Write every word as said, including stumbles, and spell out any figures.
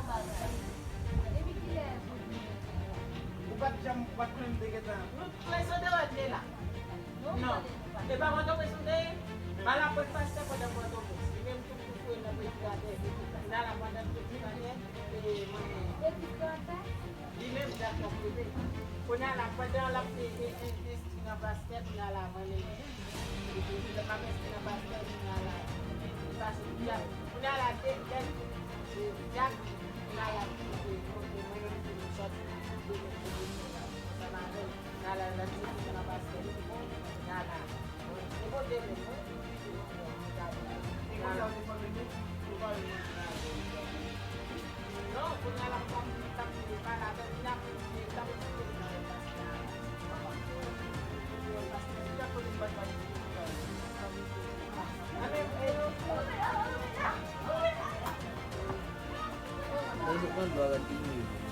Depi kilè pou vini? Ou pa t janm, ou pa t konnen m te gentan. Nou prezante wè te la. Non. E pa Pòtoprens nou te ye? M al aprann pastè pandan Pòtoprens. Li menm tou, tou foure nan predikatè. M al aprann predikatè. E mwen. Predikatè? Li menm, dat l ap leve. Kounye a la, pandan l ap e, e, e, enstwi nan pastè, kounye a la, mwen menm, e, e, e, m ap enstwi nan pastè, kounye a la, li pase pou dyak. Kounye a la, de, de, de, dyak, kounye a la, e, e, kote mwen menm, kote m sòti, kote mwen, kote m sòti, ansanm avè l. Nala nan ti nan pastè li bon, Nala. Se bon de men, wi. E konsa ou te fè bebe, ou pa wè mwen. Non, pou Nala pa pou ta pou pa la, men li la pou li ta pou te nan pastè. Pastè, li ta pou li pa ta pou. Amen. Mwen se pran dwa gad ki nou ye.